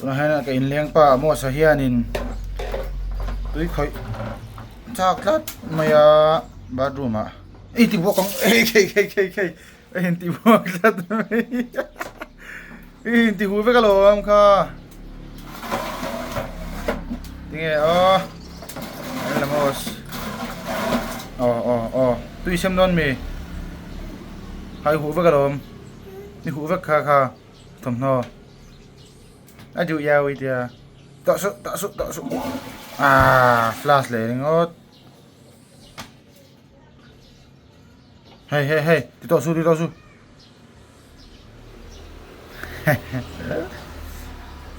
Tunah hian ka inleng pa Amos-a hianin tui khawih chak tlat mai a bathroom ah ei ti buak ang ei khei khei khei khei a inti buak tlat mai i inti huh vek alawm kha tinge aw Amos aw aw aw tui sem dawn mi hai huh vek alawm i huh vek kha kha. Thawmhnaw a duh yau i tia tawh suh tawh suh tawh suh aaa flash leh ringawt hei hei hei ti tawh suh ti tawh suh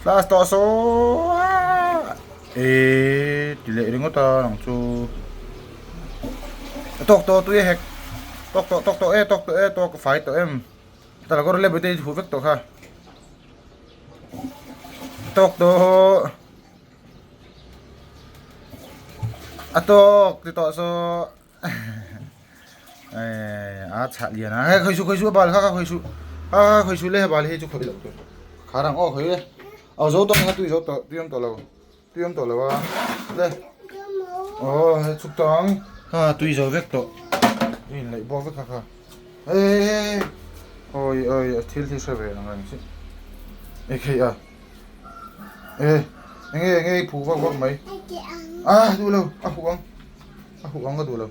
flash tawh suh aaa eee ti leh ringawt a nang chu tawk tawh tui a hek tawk tawh tawk tawh e tawk tawh e tawk fai tawh em. Talakawr leh bawihte hi huh vek tawh kha. Tawk tawh. A tawk ti tawh saw. A chhah lian a. Hei khawi su khawi su a bal kha kha khawi su. Kha kha khawi su le bal hi chu khawi loh tur. Kha rang aw khawi le. Aw zo tawh kha tui zo tawh tui awm tawh lo. Tui awm tawh lo a. Le. Aw he chhuk tawh ang. Kha tui zo vek tawh. Tui in laih bawk vek kha kha. Ei ei ei. Awi awi a thil hi hre ve ang reng si. Ei khei a. E enge enge i phuh vak vak mai. Ah duh lo a huh ang. A huh ang ka duh lo.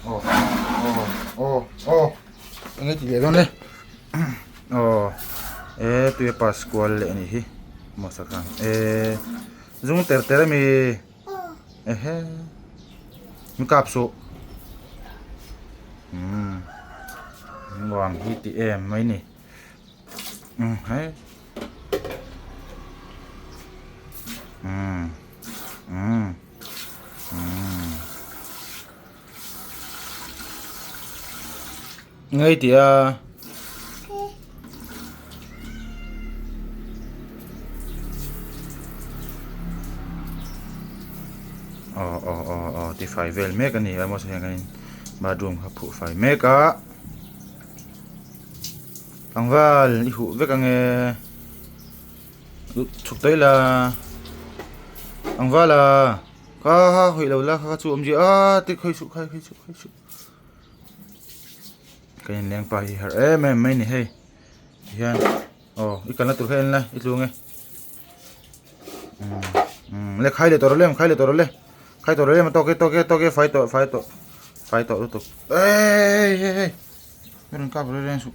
Aw aw aw aw enge ti leh dawn le. Aw e tui a pass kual leh anih hi mawsa khan e zung ter ter ami ehe min kap suh umm nuam hi ti em mai ni umm hei umm umm umm Ngei tih a. Aw aw aw aw ti fai vel mek a ni a maw saw hian bathroom kha phuh fai mek a. Tlangval i huh vek ange chhuk daih la tlangval a kha kha hawi lo la kha kha chu awm zia a ti khawi suh khawi suh khawi suh. Ka inleng pa hi harh em em mai ni hei tihian aw i kalna tur kha en la i tlung e umm umm le khai leh tawh rawh le khai leh tawh rawh le khai tawh rawh le tawk e tawk e tawk e fai tawh fai tawh fai tawh lutuk ei hei hei mi rawn kap reng reng suh.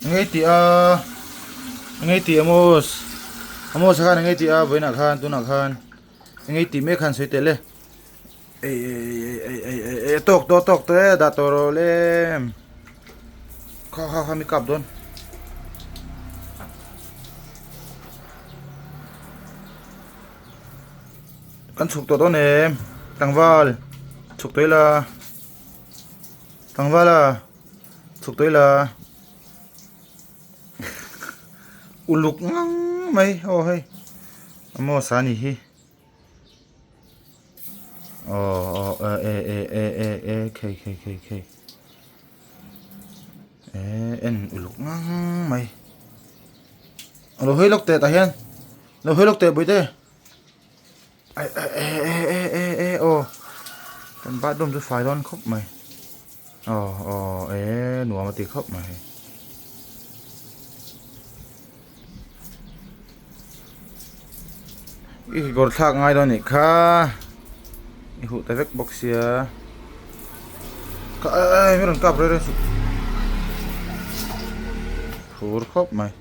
Engei tih a engei tih Amos Amos khan engei tih a vawiinah khan tunah khan engei tih mek khan sawi tel e ei ei ei ei ei ei ei a tawk tawh a tawk tawh e dah tawh rawh le kha kha kha mi kap dawn kan chhuk tawh dawn em tlangval chhuk tawh ila tlangval a. Chhuk tawh ila uluk ngang mai aw hei Amos a nih hi aw aw e e e e e khei khei khei khei e en uluk ngang mai a lo hawi lawk teh tah hian lo hawi lawk teh bawihte. E e e e e e aw kan bathroom chu fai dawn khawp mai aw aw e nuam a ti khawp mai hei i kekawr thlak ngai dawn anih kha i huh ta vek bawk sia e e mi rawn kap rei rei suh phur khawp mai.